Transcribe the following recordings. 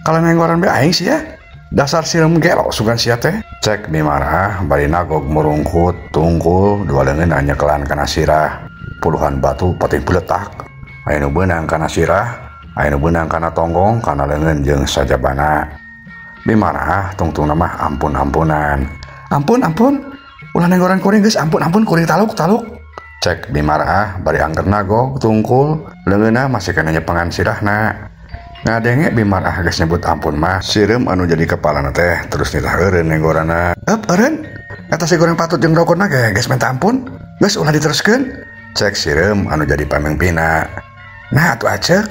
Kalah nenggoran be aing sia. Dasar sireum gelo sugan sia teh. Cek Bimarah bari nagog murungkut tungkul dua leungeun nyekelan kana sirah. Puluhan batu pating beletak. Aya nu beunang kana sirah, aya nu beunang kana tonggong, kana leungeun jeung sajabana. Bimarah tungtungna mah ampun-ampunan. Ampun ampun, ulah nenggoran kuring geus ampun ampun kuring taluk taluk. Cek Bimarah bari angger nagog tungkul leungeunna masih kana nyepengan sirahna. Ngadenge Bimarah geus nyebut ampun mah sireum anu jadi kepalana teh terus nitah eureun nenggorana. Eup eureun, eta si goreng patut jeung rokona ge geus minta ampun, geus ulah diteruskeun. Cek sireum anu jadi pamimpinna. Nah atuh acek,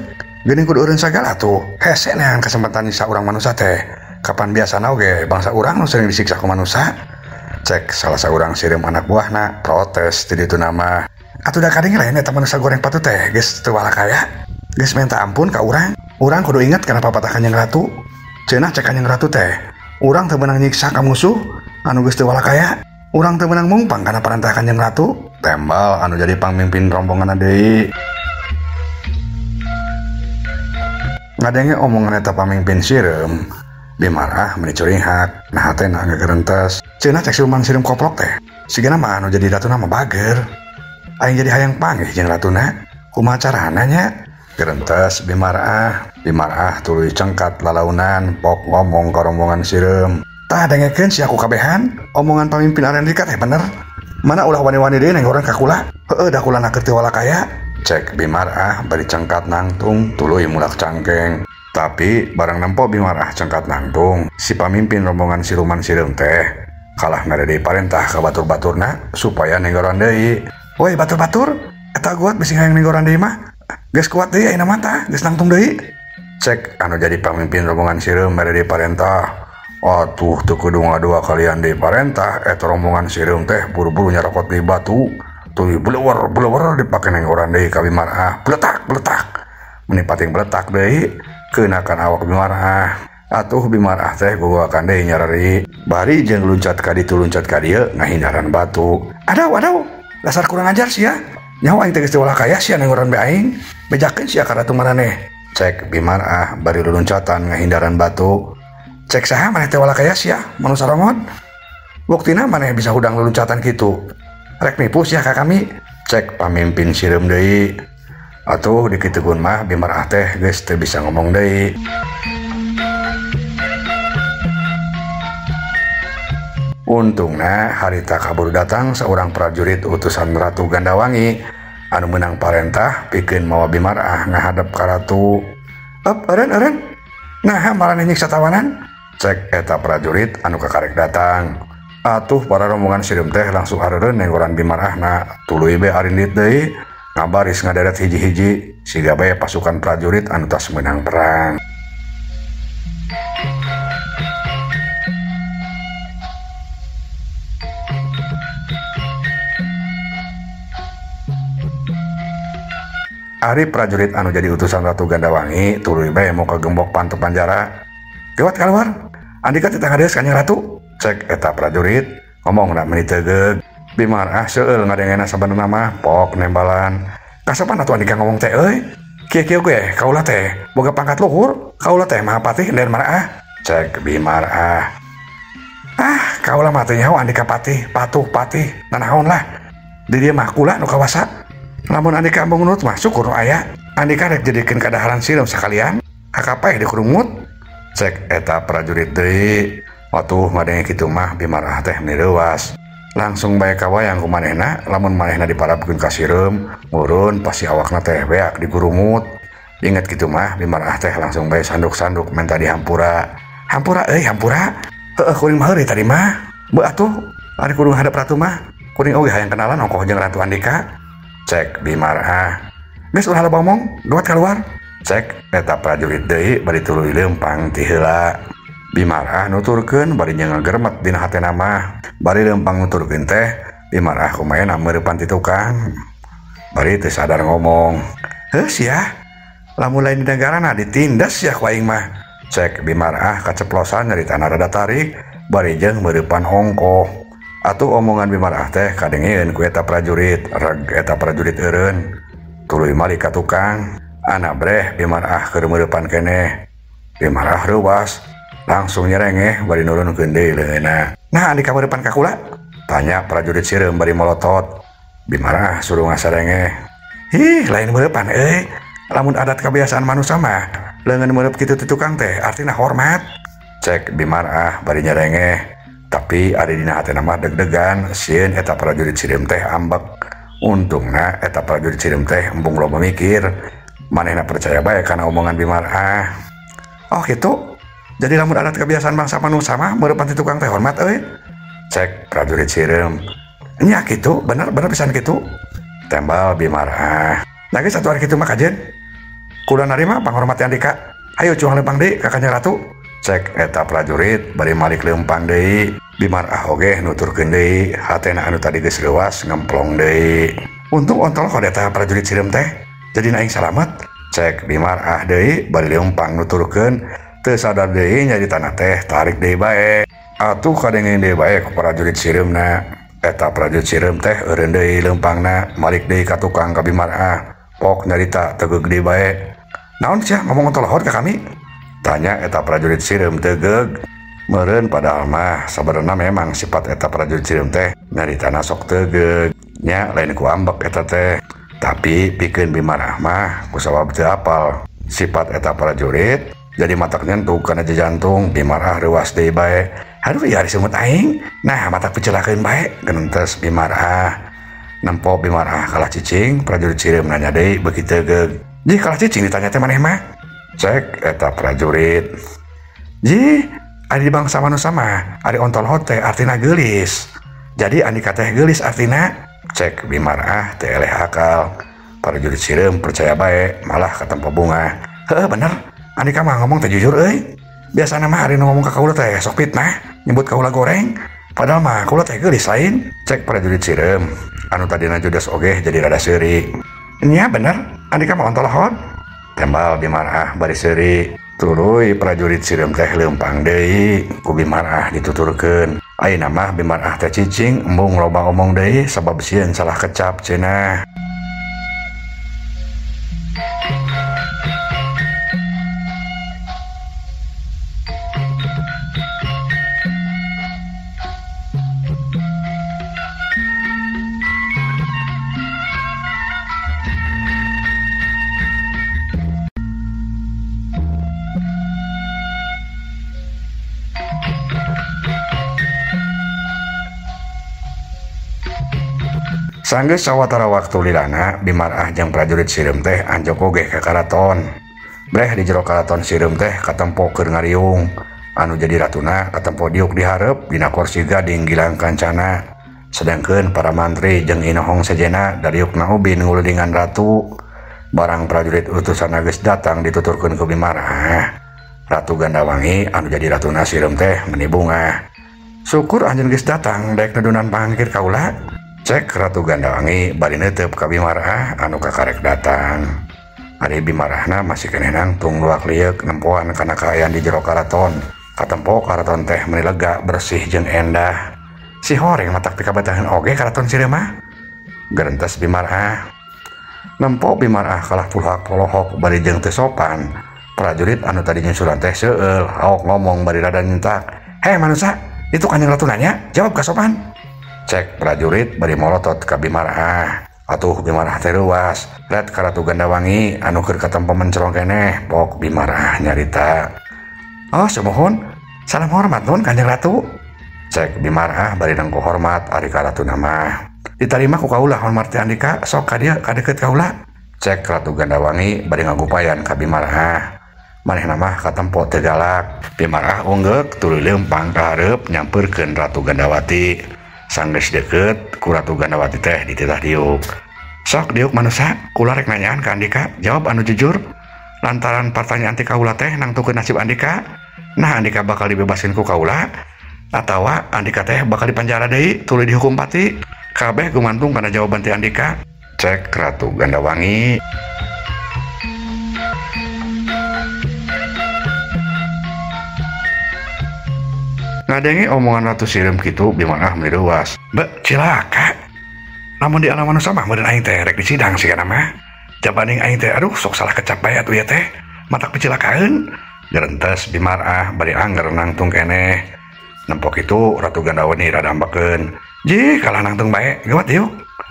geuning kudu eureun sagala atuh. Hese neangan kesempatan nyiksa urang manusa teh. Kapan biasana oge bangsa urang nu sering disiksa ku manusa. Cek salah saurang sireum anak buahna protes ti ditu nama. Atuh da kadenge lain eta manusa goreng patut teh geus teu walakaya. Geus minta ampun ka urang. Urang kudu inget kana papatah Kanjeng Ratu. Cenah cek Kanjeng Ratu teh, urang teu meunang nyiksa ka musuh anu geus teu walakaya. Urang teu meunang mungpang kana parentah Kanjeng Ratu. Tembal anu jadi pamimpin rombongan deui. Ngadenge omongan eta pamimpin sireum, Bimarah meni curinghak, nah hatena gegerentes. Cenah cek siluman sireum koplok teh, sigana mah anu jadi ratuna mah bager. Aing jadi hayang panggih jeung ratuna, kumaha carana nya? Gerentes Bimarah, Bimarah tuluy cengkat lalaunan, pok ngomong ka rombongan sireum. Tah dengekeun sia ku kabehan, omongan pamimpin Arendika teh bener. Mana ulah wani-wani deui nenggoran ka kula? Heueuh da kula na keur teu walakaya. Cek Bimarah bari cengkat nangtung tuluy mulak cangkeng. Tapi barang nempo Bimarah cengkat nangtung, si pamimpin rombongan siluman sireum teh kalah ngarede parentah ka batur-baturna supaya nenggoran deui. Woi batur-batur, eta kuat bisi hayang nenggoran deui mah. Geus kuat deui ayeuna mah tah, geus nangtung deui. Cek anu jadi pamimpin rombongan sireum mere parentah. Atuh teu kudu ngadua kalian deui parentah, eta rombongan sireum teh buru-buru nyarokot deui batu. Tuluy bleuwer-bleuwer dipake nenggoran deui ka Bimarah. Bletak bletak. Meni pating bletak deui keunakan awak Bimarah. Atuh Bimarah teh gogoakan deui nyareri. Bari jeung luncat ka ditu luncat ka dieu ngahindaran batu. Aduh aduh, dasar kurang ajar sia. Nyaho aing teh geus teu walakaya sia nenggoran be aing. Bejakeun sia ka ratu maraneh. Cek Bimarah bari luluncatan ngahindaran batu. Cek saha maneh teh walakaya sia, manusa romod. Buktina maneh bisa hudang luluncatan kitu. Rek nipu sia ka kami. Cek pamimpin sireum deui. Atuh dikitukeun mah Bimarah teh geus teu bisa ngomong deui. Untungna harita kaburu datang seorang prajurit utusan Ratu Gandawangi anu meunang parentah pikeun mawa Bimarah ngahadep ka ratu. Eup eureun eureun. Naha maraneh nyiksa tawanan? Cek eta prajurit anu kakarek datang. Atuh para rombongan sireum teh langsung areureun nenggoran Bimarahna, tuluy be arindit deui ngabaris ngaderet hiji-hiji siga bae pasukan prajurit anu tas meunang perang. Ari prajurit anu jadi utusan Ratu Gandawangi tuluy bae mau ka gembok pantu panjara. Gewat keluar. Andika teh ngadeus ka Kanjeng Ratu. Cek eta prajurit ngomongna meni tegeug. Bimarah seueul ngadengena sabenerna mah pok nembalan. Kasapan atuh Andika ngomong teh euy? Kieu-kieu ge kaula teh boga pangkat luhur, kaula teh Mahapatih Den Marah. Cek Bimarah. Ah, kaula mah teh nyaho Andika patih, patuh patih, nanaon lah. Di dieu mah kula nu kawasa. Lamun Andika embung nurut mah syukur nu aya. Andika rek jadikeun kadaharan sireum sakalian, hakapaeh dikurumut. Cek eta prajurit deui. Atuh ngadenge kitu mah Bimarah teh meni leuwas. Langsung bae kawayang ku manehna, lamun manehna diparabkeun ka sireum, murun pasti awakna teh beak digurumut. Inget kitu mah Bimarah teh langsung bae sanduk-sanduk menta dihampura. Hampura euy, hampura. Heueuh kuring mah heureuy tadi mah. Beuh atuh, ari kudu hadap ratu mah. Kuring oge hayang kenalan ongkoh jeung Ratu Andika. Cek Bimarah. Geus ulah loba omong, duat keluar. Cek eta prajurit deui bari tuluy leumpang ti heula. Bimarah nuturkeun bari nyageremet dina hatena mah. Bari leumpang nuturkeun teh, Bimarah kumaha meurepan ti tukang. Bari teu sadar ngomong. Heuh sia, lamun lain di negarana ditindas sia ku aing mah. Cek Bimarah kaceplosan nyaritana rada tarik, bari jeung meurepan ongkoh. Atuh omongan Bimarah teh kadengeun ku eta prajurit, reg eta prajurit eureun. Tuluy malik ka tukang, anak breh Bimarah keur meurepan keneh. Bimarah reuwas langsung nyerengeh bari nurunkeun deui leungeunna. Nah Andika meurepan ka kula? Tanya prajurit sireum bari molotot. Bimarah suruh ngasarengeh. Ih, lain meurepan euy. Lamun adat kebiasaan manusia mah leungeun meureup kitu ti tukang teh artina hormat. Cek Bimarah bari nyerengeh. Tapi ari dina hatena mah deg-degan sieun eta prajurit sireum teh ambek. Untungna eta prajurit sireum teh embung loba mikir. Manehna percaya bae kana omongan Bimarah. Oh gitu. Jadi lamun adat kebiasaan bangsa manusia mah meurepan ti tukang teh hormat euy. Cek prajurit sireum. Nya kitu, bener-bener pisan kitu. Tembal Bimarah. Nah geus atuh ari kitu mah kajen. Kula narima panghormati Andika. Ayo cuang lempang deui ka Kanjeng Ratu. Cek eta prajurit bari malik lempang deui. Bimarah oge nuturkeun deui, hatena anu tadi geus leuwas ngemplong deui. Untung ontol kod eta prajurit sireum teh. Jadi aing salamet. Cek Bimarah deui bari lempang nuturkeun, teu sadar deui nyaritana teh tarik deui bae. Atuh kadenge deui bae ku prajurit sireumna. Eta prajurit sireum teh eureun deui lempangna, malik deui ka tukang ka Bimarah. Pok nyarita tegeug deui bae. Naon sia ngomong ontol ka kami? Tanya eta prajurit sireum tegeug. Meureun padahal mah sabenerna memang sifat eta prajurit sireum teh nyaritana sok tegeug. Nya lain ku ambek eta teh. Tapi pikeun Bimarah mah kusabab teu apal sifat eta prajurit jadi matak nyentuh kana jantung. Bimarah reuas deui bae. Aduh ieu ari semut aing. Nah matak picelakeun bae genentes Bimarah. Nempo Bimarah kalah cicing, prajurit sireum nanya deui beuki tegeug. Jih kalah cicing ditanya teh maneh mah. Cek eta prajurit. Jih ari bangsa manusia mah ari ontol teh artina geulis. Jadi Andika teh geulis artina. Cek Bimarah teh eleh akal. Prajurit sireum percaya bae malah katempo bunga. Heuh bener, Andika mah ngomong teh jujur euy. Biasana mah ari nu ngomong ka kaula teh sok fitnah, nyebut kaula goreng. Padahal mah kaula teh geulis lain. Cek prajurit sireum anu tadina judes oge jadi rada seuri. Nya bener, Andika mah ontol hot. Tembal Bimarah bari seuri. Tuluy prajurit sireum teh leumpang deui ku Bimarah dituturkeun. Ayeuna mah Bimarah teh cicing embung loba omong deui sabab sieun salah kecap cenah. Sanggeus sawatara waktu lilana Bimarah jeung prajurit sireum teh anjog oge ka karaton. Breh di jero karaton sireum teh katempo keur ngariung. Anu jadi ratuna katempo diuk di hareup dina kursi gading gilang kancana. Sedangkeun para mantri jeung inohong sejena dariukna ubin nguludingan ratu. Barang prajurit utusan geus datang dituturkeun ku Bimarah. Ratu Gandawangi anu jadi ratuna sireum teh meuni bungah. Syukur anjeun geus datang daek nedunan pangangkir kaula. Cek Ratu Gandawangi bari neuteup ka Bimarah anu kakarek datang. Ari Bimarahna masih keneh nangtung luak lieuk nempoan kana kaayaan di jero karaton. Katempo karaton teh meuni lega bersih jeung endah. Si horeng matak pikabetahan oge karaton sireum mah. Gerentes Bimarah. Nempo Bimarah kalah pulhak polohok bari jeung teu sopan. Prajurit anu tadi nyusulan teh seueul haok ngomong bari rada nyentak. "Heh manusia, itu Kanjeng Ratu nanya, jawab ka sopan." Cek prajurit bari molotot ka Bimarah. Atuh Bimarah teh reuas. Ret ka Ratu Gandawangi anu keur katempo mencerong keneh, pok Bimarah nyarita. "Oh, sumuhun. Salam hormat nuhun Kanjeng Ratu." Cek Bimarah bari nangku hormat ari ka ratuna mah. "Ditarima ku kaula hormat teh Andika, sok ka dieu ka deukeut kaula." Cek Ratu Gandawangi bari ngagupayan ka Bimarah. Manehna mah katempo teu galak. Bimarah unggeuk tuluy leumpang ka hareup nyampeurkeun Ratu Gandawati. Sanggeus deukeut ku Ratu Gandawati teh dititah diuk. "Sok diuk manusa, kula rek nanyaan ka Andika, jawab anu jujur. Lantaran pertanyaan ti kaula teh nangtukeun nasib Andika. Nah Andika bakal dibebaskeun ku kaula atawa Andika teh bakal dipenjara deui tuluy dihukum pati. Kabeh gumantung kana jawaban ti Andika." Cek Ratu Gandawangi. Ngadenge omongan Ratu sireum kitu Bimarah meuni reuas. "Be, cilaka. Lamun di alam manusia mah meureun aing teh rek disidang sigana mah. Jabaning aing teh aduh sok salah kecap bae atuh ieu teh. Matak picilakaeun." Gerentes Bimarah bari angger nangtung keneh. Nempok itu Ratu Gandawangi rada ambekeun. Jih kalah nangtung bae gawat diuk.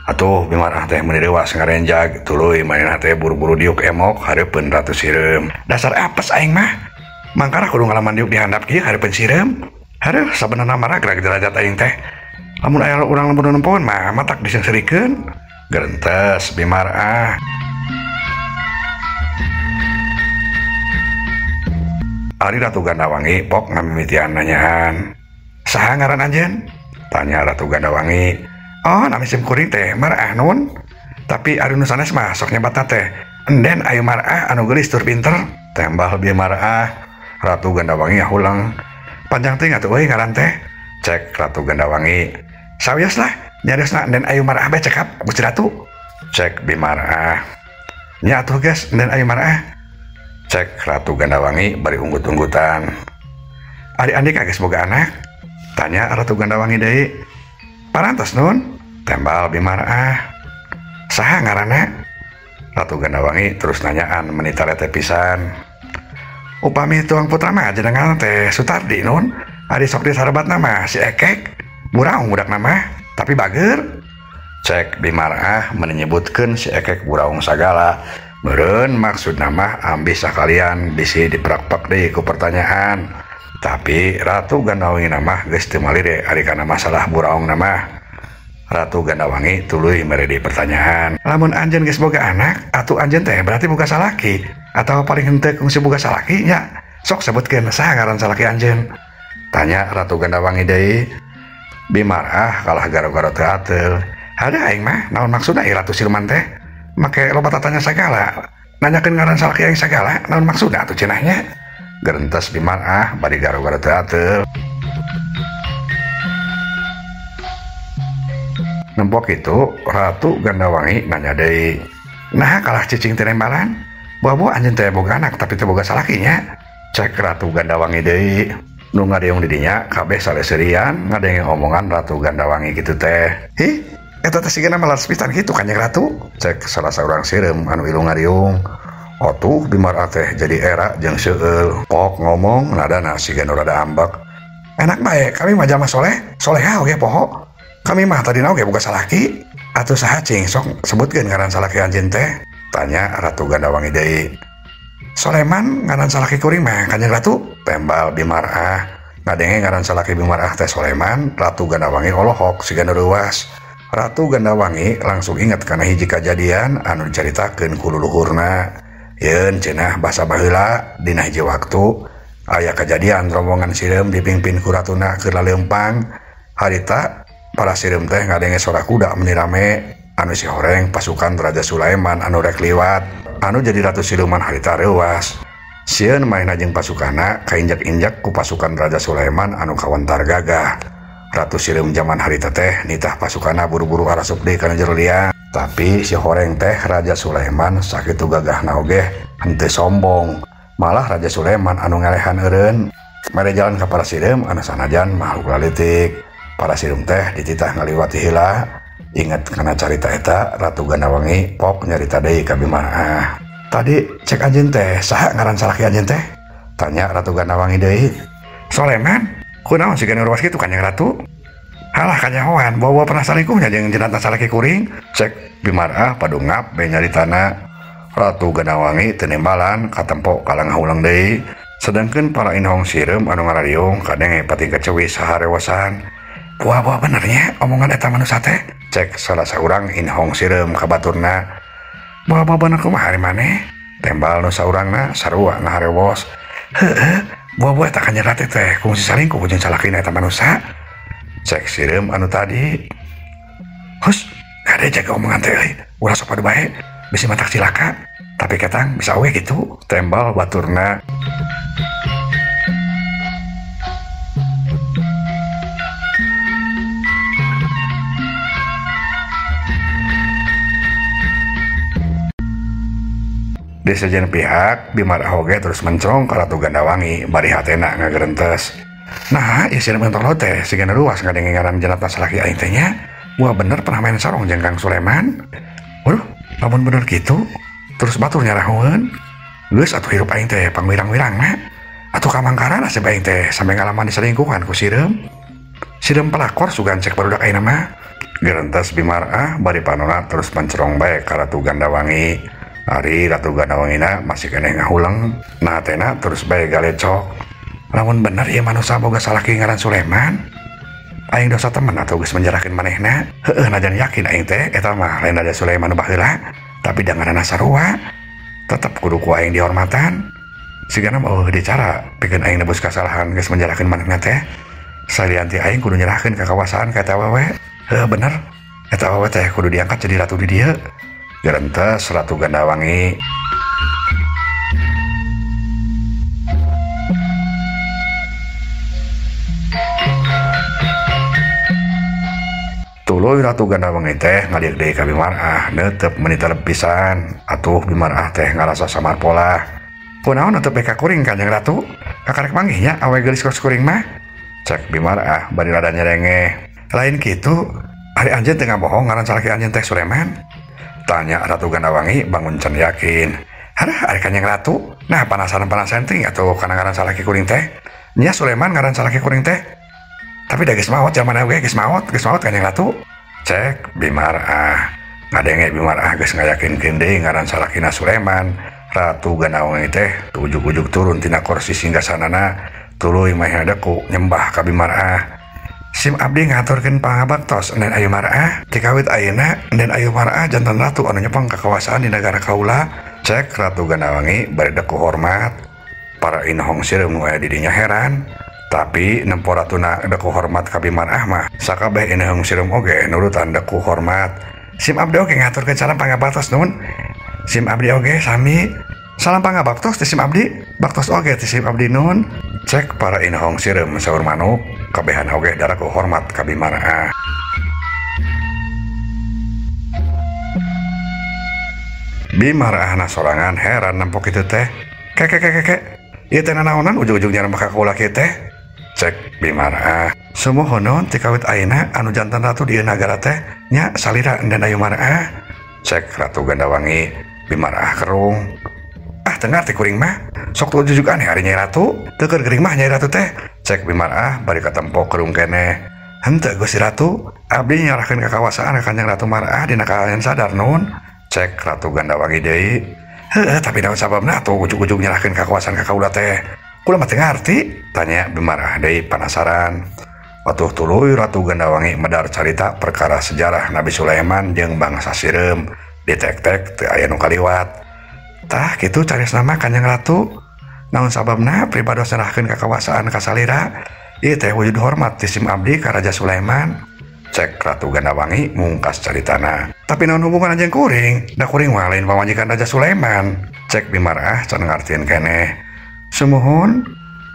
Atuh Bimarah teh meuni reuwas ngarenjag tuluy manehna teh buru-buru diuk emok hareupeun Ratu Sireum. Dasar apes aing mah. Mangkara kudu ngalaman diuk dihandap kieu hareupeun sireum. Hareuh sabenerna mah ragrag derajat aing teh. Lamun aya urang lembur nempoan mah matak diseungseurikeun. Gerentes Bimarah. Ari Ratu Gandawangi pok ngamimitian nanyaan. Saha ngaran anjeun? Tanya Ratu Gandawangi. Oh, nami sim kuring teh Marah nun. Tapi ari nu sanes mah sok nyebatna teh Enden Ayu Marah anu geulis tur pinter. Tembal Bimarah. Ratu Gandawangi ngahulang. Panjang teh atuh euy ngaran teh. Cek Ratu Gandawangi. Sawios lah, nyariosna Enden Ayu Marah bae cekap Gusti Ratu. Cek Bimarah. Nya atuh geus Enden Ayu Marah. Cek Ratu Gandawangi bari unggut-unggutan. Ari andika geus boga anak? Tanya Ratu Gandawangi deui. Parantos nun? Tembal Bimarah. Saha ngaranna? Ratu Gandawangi terus nanyaan meni tarete pisan. Upami tuang putra mah jenengan teh Sutardi nun. Ari sok disarebatna mah si Ekek. Buraung budak nama, tapi bager. Cek Bimarah menyebutkeun si Ekek buraung sagala. Meureun maksudna mah ambih sakalian bisi diprakpak deui ku pertanyaan. Tapi Ratu Gandawangi mah geus teu malire ari kana masalah buraung mah. Ratu Gandawangi tuluy mere deui pertanyaan. Lamun anjeun geus boga anak, atuh anjeun teh berarti boga salaki atau paling henteu kungsi boga salaki nya. Sok sebutkeun saha ngaran salaki anjeun? Tanya Ratu Gandawangi deui. Bimarah kalah garo-garo teu ateul. Hade aing mah naon maksudna ieu Ratu Siluman teh? Make loba tatanya sagala. Nanyakeun ngaran salaki aing sagala, naon maksudna atuh cenahnya? Gerentes Bimarah bari garo-garo teu ateul. Nempok itu Ratu Gandawangi nanya deui. Nah kalah cicing teh nembalan. Buah-buah anjeun teh boga anak tapi teu boga salakinya. Cek Ratu Gandawangi deui. Nu ngadeung di dinya kabeh saleseurian ngadenge omongan Ratu Gandawangi kitu teh. Hih, eta teh sigana malas pisan kitu Kanjeng Ratu. Cek salah saurang sireum anu ilu ngariung. Otuh Bimarah teh jadi era jeung seueul. Pok ngomong nadana siga nu rada ambek. Enak bae kami mah jalma soleh, soleha oge poho. Kami mah tadina oge boga salaki. Atuh saha cing sok sebutkeun ngaran salaki anjeun teh? Tanya Ratu Gandawangi deui. Soleman ngaran salaki kuring mah Kanjeng Ratu. Tembal Bimarah. Ngadenge ngaran salaki Bimarah teh Soleman, Ratu Gandawangi olohok siga nu reuwas. Ratu Gandawangi langsung inget kana hiji kajadian anu dicaritakeun ku luluhurna. Yeun cenah basa baheula dina hiji waktu aya kajadian rombongan sireum dipimpin ku ratuna keur laleumpang. Harita para sireum teh ngadenge sora kuda meni rame anu si horeng pasukan Raja Sulaiman anu rek liwat. Anu jadi Ratu Siluman harita reuwas. Sieun manehna jeung pasukanna kainjak-injak ku pasukan Raja Sulaiman anu kawentar gagah. Ratu Sireum jaman harita teh nitah pasukanna buru-buru arasup deui kana jero liang. Tapi si horeng teh Raja Sulaiman sakitu gagahna oge henteu sombong. Malah Raja Sulaiman anu ngalehan eureun mere jalan ka para sireum anu sanajan makhluk lalitik. Para sireum teh dititah ngaliwati heula. Ingat kana carita eta Ratu Gandawangi pok nyarita deui ka Bimarah. Tadi cek anjeun teh saha ngaran salaki anjeun teh? Tanya Ratu Gandawangi deui. Soleman, kunaon siga nu ruas kitu Kanjeng Ratu? Halah kanyahoan, bawa pernah salingkuhnya jeung jenatna salaki kuring. Cek Bimarah padungap be nyaritana. Ratu Gandawangi teu nembalan katempo kalah ngahulang deui. Sedangkeun para inhong sireum anu ngarariung kadenge pating kecewis saharewosan. Buah-buah benernya omongan eta manusa teh. Cek salah saurang inhong sireum ka baturna. Buah-buah bener kumaha ari maneh? Tembal nu saurangna sarua ngaharewos. Heueuh, buah-buah eta Kanjeng Ratu teh kungsi salingkuh jeung salakina eta manusa. Cek sireum anu tadi. Hus, kade jaga omongan teh euy. Ulah sok padu bae, bisi matak cilaka. Tapi ketang bisa oge kitu, tembal baturna. Di sejen pihak, Bimarah oge terus mencong ka Ratu Gandawangi bari hatena ngagerentes. Nah, ieu sireum entok teh siga nu ruas ngadenge ngaran jenatna salaki aing teh nya. Wah bener pernah main sarong jeung Kang Sulaiman. Waduh, lamun bener kitu, terus batur nyarahoeun. Geus atuh hirup aing teh pangwirang-wirangna. Atuh kamangkaran nasib aing teh sampe ngalaman diselingkuhan ku sireum. Sireum pelakor sugan cek barudak ayeuna mah. Gerentes Bimarah bari panona terus mencerong bae ka Ratu Gandawangi. Ari Ratu Gandawangina masih keneh ngahuleng. Nah tena terus bae galecok. Lamun bener ieu manusa boga salaki ngaran Sulaiman, aing dosa temen atau geus menjarakeun manehna. Heueuh najan yakin aing teh eta mah lain Raja Sulaiman nu baheula, tapi da ngaranna sarua. Tetep kudu ku aing dihormatan. Sigana mah eueuh di cara pikeun aing nebus kasalahan geus menjarakeun manehna teh. Salian ti aing kudu nyerahkeun kakawasaan ka eta awewe. Heueuh bener, eta awewe teh kudu diangkat jadi ratu di dieu. Gerentes Ratu Gandawangi. Tuluy Ratu Gandawangi teh ngalieur deui ka Bimarah, neuteup meuni telep pisan. Atuh Bimarah teh ngarasa samar polah. Kunaon neuteub ka kuring Kanjeng Ratu? Kakarek manggih nya awe geulis kos kuring mah? Cek Bimarah bari rada nyerengeh. Lain kitu, ari anjeun teh ngabohong ngaran salaki anjeun teh Sulaiman? Tanya Ratu Gandawangi bangun can yakin. Harah ari Kanjeng Ratu, nah panasaran-panasaran teh atuh kana ngaran salaki kuring teh. Nya Sulaiman ngaran salaki kuring teh. Tapi da geus maot zaman oge geus maot Kanjeng Ratu. Cek Bimarah. Ngadenge Bimarah geus ngayakinkeun deui ngaran salakina Sulaiman. Ratu Gandawangi teh ujug-ujug turun tina kursi singgasanana, tuluy mahna deku nyembah ka Bimarah. Sim abdi ngaturkeun pangabaktos Enden Ayu Marah. Tikawit ayeuna Enden Ayu Marah jantan ratu anu nyepeng kakawasaan di nagara kaula. Cek Ratu Gandawangi bari deku hormat. Para inhong sireum nu aya di dinya heran. Tapi nempo ratuna deku hormat ka Bimarah mah sakabeh inehung sireum oge nurutan deku hormat. Sim abdi oge ngaturkeun salam pangabaktos nuhun. Sim abdi oge sami salam pangabaktos ti sim abdi, baktos oge ti sim abdi nuhun. Cek para inehung sireum saur manuk kabehan oge daraku hormat ka Bimarah. Bimarahna sorangan heran nempo kitu teh. Keke keke keke. Ieu teh nanaonan ujug-ujug nyarembah ka kaula kieu teh. Cek Bimarah. Sumuhun tikawit ayeuna anu jantan ratu di nagara teh nya salira Enden Ayu Marah. Cek Ratu Gandawangi. Bimarah kerung. Ah teu ngarti kuring mah. Sok tuh ujug aneh ari Nyai Ratu. Teu keur gering mah Nyai Ratu teh. Cek Bimarah bari katempo kerung keneh. Henteu Gusti Ratu, abdi nyarahkeun kakawasaan ka Kanjeng Ratu Marah dina kaayaan sadar nun. Cek Ratu Gandawangi deui. Heueuh tapi naon sababna atuh ujug-ujug nyerahkeun kakawasaan ka kaula teh? Kula mah teu ngarti, tanya Bimarah deui panasaran. Watuh tuluy Ratu Gandawangi medar carita perkara sejarah Nabi Sulaiman jeung bangsa sireum. Ditek-tek teu aya nu kaliwat. Tah kitu carisna mah Kanjeng Ratu. Naon sababna pribados nyerahkeun kakawasaan ka salira? Ieu teh wujud hormat ti sim abdi ka Raja Sulaiman. Cek Ratu Gandawangi mungkas caritana. Tapi naon hubungan jeung kuring? Da kuring mah lain pamajikan Raja Sulaiman. Cek Bimarah can ngartieun keneh. Sumuhun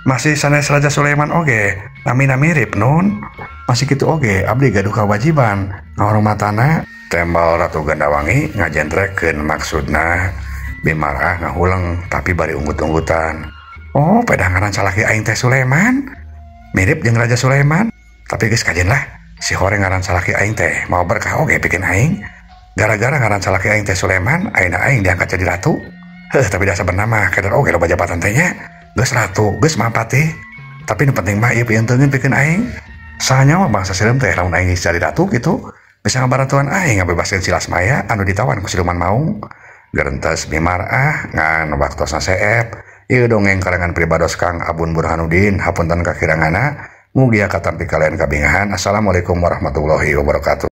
masih sanes Raja Sulaiman oge, namina mirip nun. Masih kitu oge abdi gaduh kawajiban ngahormatana. Tembal Ratu Gandawangi ngajentrekeun maksudna. Bimarah ngahuleng tapi bari unggut-unggutan. Oh, pedah ngaran salaki aing teh Sulaiman. Mirip jeung Raja Sulaiman. Tapi geus kajen lah. Si horeng ngaran salaki aing teh mau berkah oge pikeun aing. Gara-gara ngaran salaki aing teh Sulaiman, ayeuna aing diangkat jadi ratu. Heuh, tapi da sabenerna mah keder oge loba jabatan teh nya. Geus ratu, geus mapatih. Tapi nu penting mah ieu piunteungeun pikeun aing. Saha nyawa bangsa sireum teh lamun aing geus jadi ratu kitu, bisa ngabarantuan aing ngabebaskeun si Lasmaya anu ditawan ku siluman maung. Gerentes Bimarah ngan waktosna seep. Ieu dongeng karangan pribados Kang Abun Burhanuddin, hapunten kakiranganna. Mugia katampi kalian kabingahan. Assalamualaikum warahmatullahi wabarakatuh.